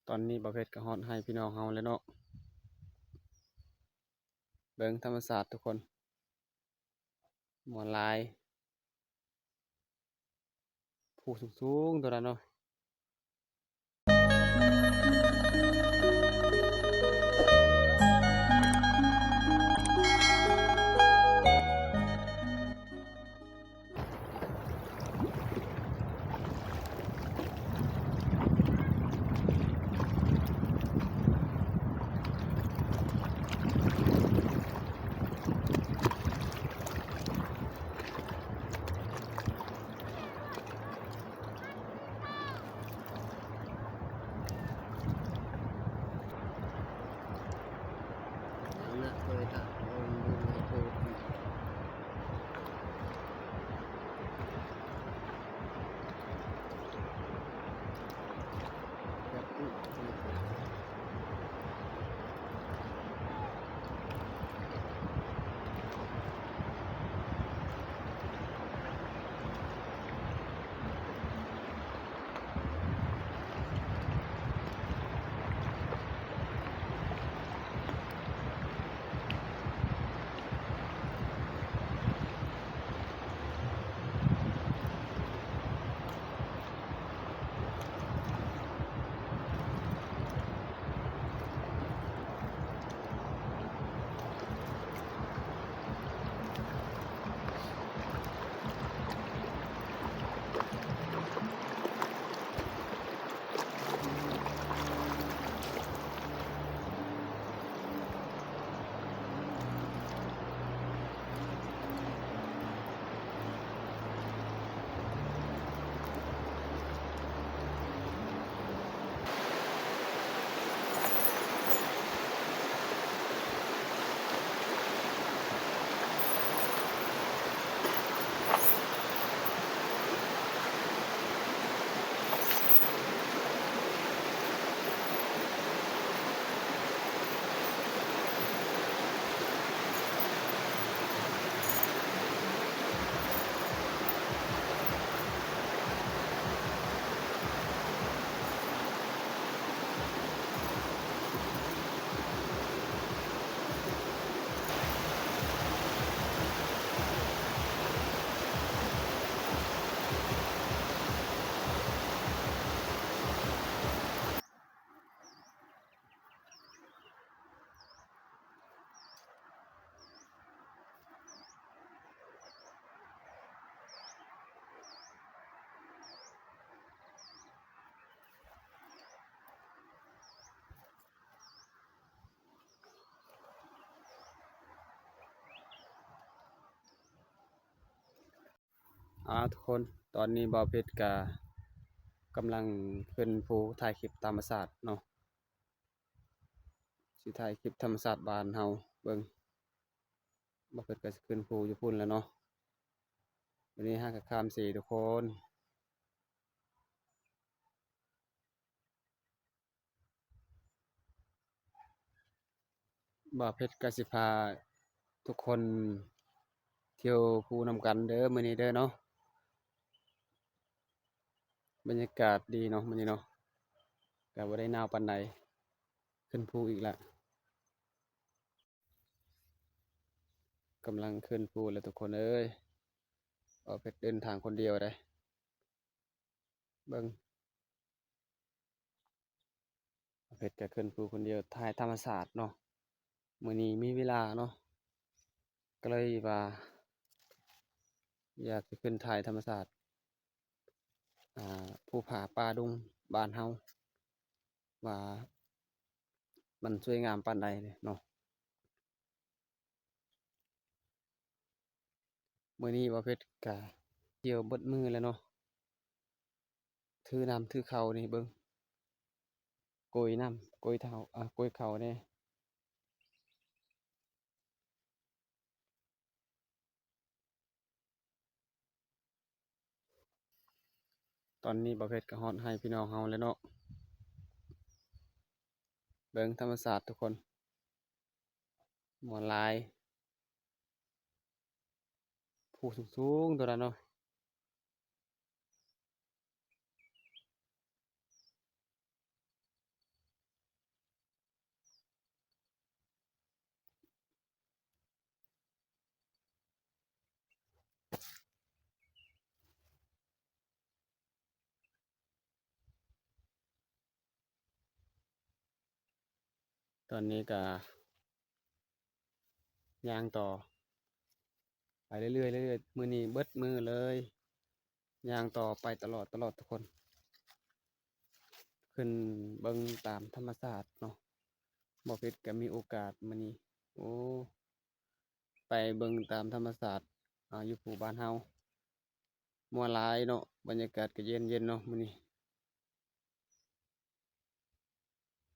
ຕອນນີ້ບ່າວເພັດກໍຮອດໄຮ່ພີ່ນ້ອງເຮົາແລ້ວເນາະ. ເບິ່ງທຳມະຊາດທຸກຄົນ ມ່ວນຫຼາຍ. ພູສູງໆ ຕົວນັ້ນເນາະ. ອ່າ ທຸກຄົນ ຕອນນີ້ບ່າວເພັດກະກຳລັງຂຶ້ນພູຖ່າຍຄລິບທຳມະຊາດເນາະ. ຊິຖ່າຍຄລິບທຳມະຊາດບ້ານເຮົາເບິ່ງ. ບ່າວເພັດກໍຊິຂຶ້ນພູຢູ່ພຸ້ນແລ້ວເນາະ. ວັນນີ້ເຮົາກໍຂ້າມເສທຸກຄົນ. ບ່າວເພັດກໍຊິພາທຸກຄົນທ່ຽວພູນຳກັນເດີ ມື້ນີ້ເດີເນາະ. ບັນຍາກາດດີເນາະ ມື້ນີ້ເນາະ ກໍບໍ່ໄດ້ໜາວປານໃດ. ຂຶ້ນພູອີກລະ ກຳລັງຂຶ້ນພູແລ້ວທຸກຄົນເອີຍ. ບ່າວເພັດເດີນທາງຄົນດຽວເດ້. ເບິ່ງ ເພັດກໍຂຶ້ນພູຄົນດຽວ ຖ່າຍທຳມະຊາດເນາະ. ມື້ນີ້ມີເວລາເນາະ ກໍເລີຍວ່າຢາກຊິຂຶ້ນຖ່າຍທຳມະຊາດ ອ່າ ພູຜາປ່າດົງບ້ານເຮົາ ວ່າມັນສວຍງາມປານໃດເນາະ. ມື້ນີ້ບ່າວເພັດກະທ່ຽວເບິດມື້ແລ້ວເນາະ. ຖືນ້ຳຖືເຂົ້ານີ້ເບິ່ງ ໂກຍນ້ຳ ໂກຍເຂົ້າ ອ່າ ໂກຍເຂົ້າແດ່. ຕອນນີ້ບ່າວເພັດກໍຮອດໄຮ່ພີ່ນ້ອງເຮົາແລ້ວເນາະ. ເບິ່ງທຳມະຊາດທຸກຄົນ ມ່ວນຫຼາຍ. ພູສູງໆ ຕົວນັ້ນເນາະ. ເ ຕອນນີ້ກະຍ່າງຕໍ່ໄປເລື້ອຍໆ ເລື້ອຍໆ ມື້ນີ້ເບິດມື້ເລີຍ ຍ່າງຕໍ່ໄປຕະຫຼອດ ຕະຫຼອດທຸກຄົນ ຂຶ້ນເບິ່ງຕາມທຳມະຊາດເນາະ. ບໍ່ເພັດກະມີໂອກາດມື້ນີ້ ໂອ້ ໄປເບິ່ງຕາມທຳມະຊາດ ອາ ຢູ່ພູບ້ານເຮົາ ມ່ວນຫຼາຍເນາະ ບັນຍາກາດກະເຢັນໆ ເນາະມື້ນີ້.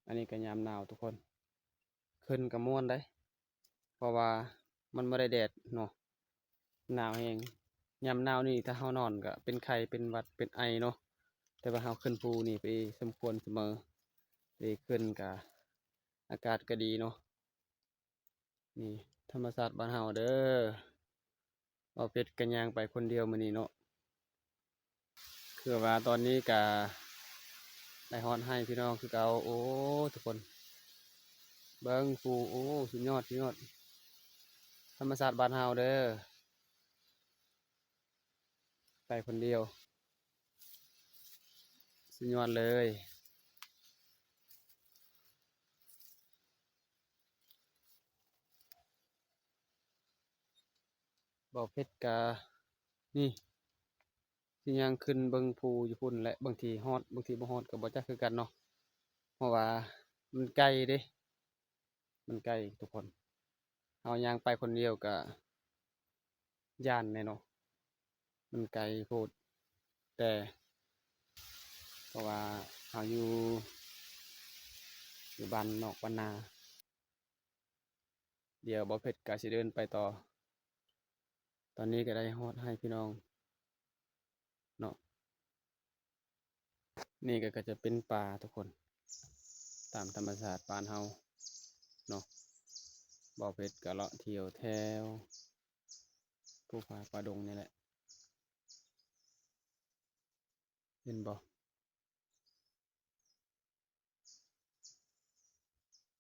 ອັນນີ້ກະຍາມໜາວທຸກຄົນ ຂຶ້ນກະມ່ວນໃດ ເພາະວ່າມັນບໍ່ໄດ້ແດດເນາະ ໜາວແຮງ. ຍາມໜາວນີ້ຖ້າເຮົານອນກະເປັນໄຂ້ເປັນຫວັດເປັນໄອເນາະ ແຕ່ວ່າເຮົາຂຶ້ນພູນີ້ໄປສົມຄວນສະເໝີ ໄປຂຶ້ນກະອາກາດກະດີເນາະ. ນີ້ທຳມະຊາດບ້ານເຮົາເດີ ບໍ່ເພັດກະຍ່າງໄປຄົນດຽວມື້ນີ້ເນາະ. ຄືວ່າຕອນນີ້ກະໄດ້ຮອດໄຮ່ພີ່ນ້ອງຄືເກົ່າ. ໂອ້ ທຸກຄົນ ເບິ່ງພູ ໂອ້ ສຸດຍອດ ສຸດຍອດ ທຳມະຊາດບ້ານເຮົາເດີ ໄປຄົນດຽວ ສຸດຍອດເລີຍ. ບໍ່ເພັດກະ ນີ້ ຊິຍ່າງຂຶ້ນເບິ່ງພູຢູ່ພຸ້ນແຫຼະ ບາງທີຮອດ ບາງທີບໍ່ຮອດກະບໍ່ຈັກຄືກັນເນາະ ເພາະວ່າມັນໄກເດ້ ມັນໄກທຸກຄົນ. ເຮົາຍ່າງໄປຄົນດຽວກະຢ້ານແດ່ເນາະ ມັນໄກໂພດ ແຕ່ ເພາະວ່າເຮົາຢູ່ ຢູ່ບ້ານນອກບ້ານນາ. ດຽວບໍ່ເພັດກະຊິເດີນໄປຕໍ່ ຕອນນີ້ກະໄດ້ຮອດໄຮ່ພີ່ນ້ອງເນາະ. ນີ້ກະ ກະຈະເປັນປ່າທຸກຄົນ ຕາມທຳມະຊາດບ້ານເຮົາເນາະ. ບໍ່ເພັດກະເລາະທ່ຽວແຖວພູຜາປ່າດົງນີ້ແຫຼະ ເຫັນບໍ່?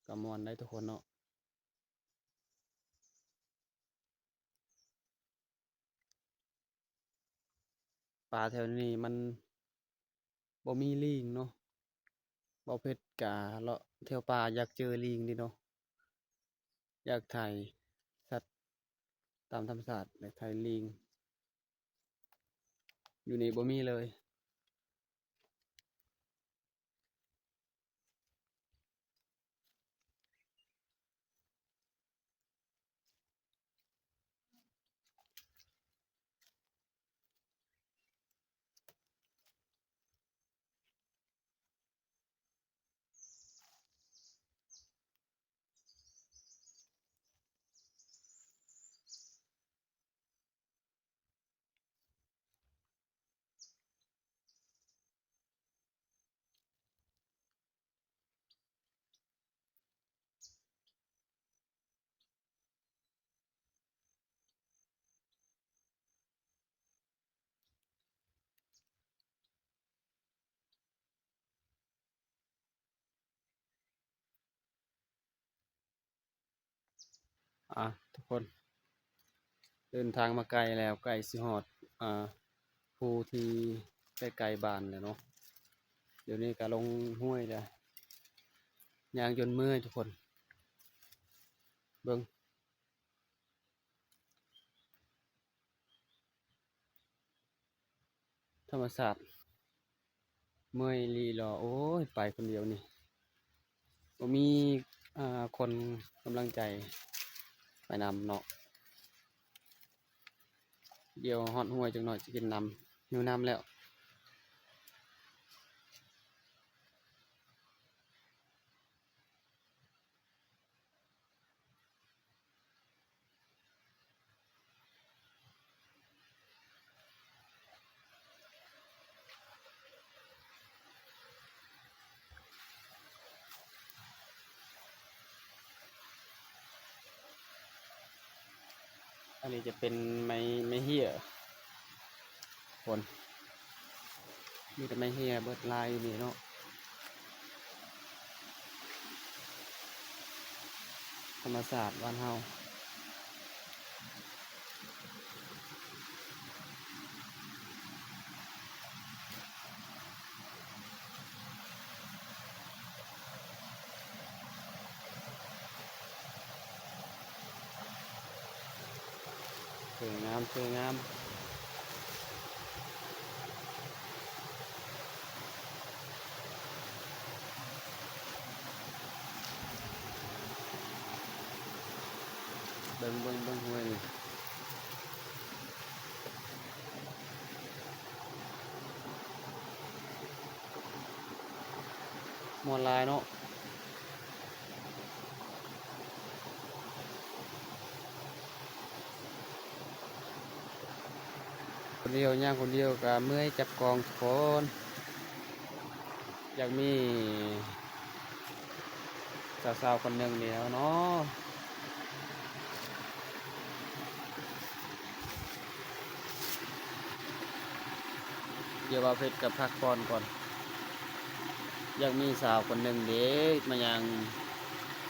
ກະມ່ວນໄດ໋ທຸກຄົນເນາະ. ປ່າແຖວນີ້ມັນບໍ່ມີລີງເນາະ ບໍ່ເພັດກະເລາະແຖວປ່າ ຢາກເຈີລີງເດເນາະ ຢາກຖ່າຍສັດຕາມທຳມະຊາດ ຢາກຖ່າຍລີງ ຢູ່ນີ້ບໍ່ມີເລີຍ. ອ່າ ທຸກຄົນ ເດີນທາງມາໄກແລ້ວ ໃກ້ຊິຮອດ ອ່າ ພູທີ່ໃກ້ໆບ້ານແລ້ວເນາະ. ດຽວນີ້ກະລົງຫ້ວຍແລ້ວ ຍ່າງຈົນເມື່ອຍທຸກຄົນ ເບິ່ງ ທຳມະຊາດ ເມື່ອຍອີ່ຫຼີຫຼໍ. ໂອ້ຍ ໄປຄົນດຽວນີ້ ບໍ່ມີ ອ່າ ຄົນກຳລັງໃຈໄປນຳເນາະ. ດຽວຮອດຫ້ວຍຈັກໜ້ອຍ ຊິກິນນ້ຳ ຫິວນ້ຳແລ້ວ. ອັນນີ້ຈະເປັນໄມ້ ໄມ້ເຮ້ຍ ຄົນ ມີແຕ່ໄມ້ເຮ້ຍເບິດ ຫຼາຍອີ່ຫຼີເນາະ ທຳມະຊາດບ້ານເຮົາ. ສວຍງາມ ສວຍງາມ. ເບິ່ງ ເບິ່ງ ເບິ່ງຫ້ວຍນີ້ ມ່ວນຫຼາຍເນາະ. ຄົນດຽວ ຍ່າງຄົນດຽວກໍເມື່ອຍຈັບກອງທຸກຄົນ. ຢາກມີສາວໆຄົນໜຶ່ງແລ້ວເນາະ. ດຽວບ່າວເພັດກໍພັກຜ່ອນກ່ອນ. ຢາກມີສາວຄົນໜຶ່ງເດ້ ມາຍ່າງ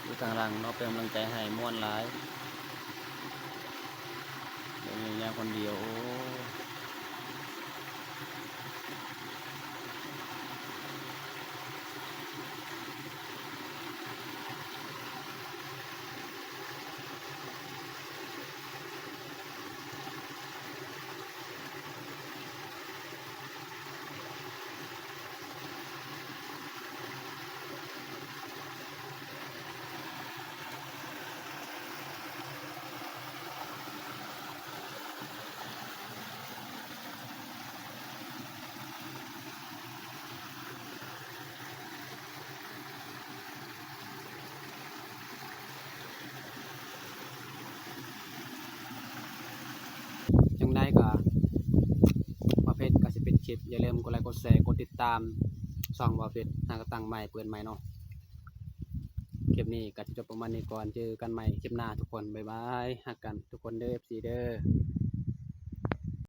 ຢູ່ທາງຫຼັງເນາະ ເປັນກຳລັງໃຈໃຫ້ ມ່ວນຫຼາຍ. ດຽວນີ້ຍ່າງຄົນດຽວ ໂອ້. ຈັ່ງໃດກໍ ບ່າວເພັດກໍຊິປິດຄລິບ. ຢ່າລືມກົດໄລ ກົດແຊ ກົດຕິດຕາມຊ່ອງບ່າວເພັດ ຫາກໍຕັ້ງໃໝ່ ເປີດໃໝ່ເນາະ. ຄລິບນີ້ກໍຈະຈົບປະມານນີ້ກ່ອນ. ເຈີກັນໃໝ່ຄລິບໜ້າທຸກຄົນ. ບາຍບາຍ. ຮັກກັນທຸກຄົນເດີ ເອັຟຊີເດີ.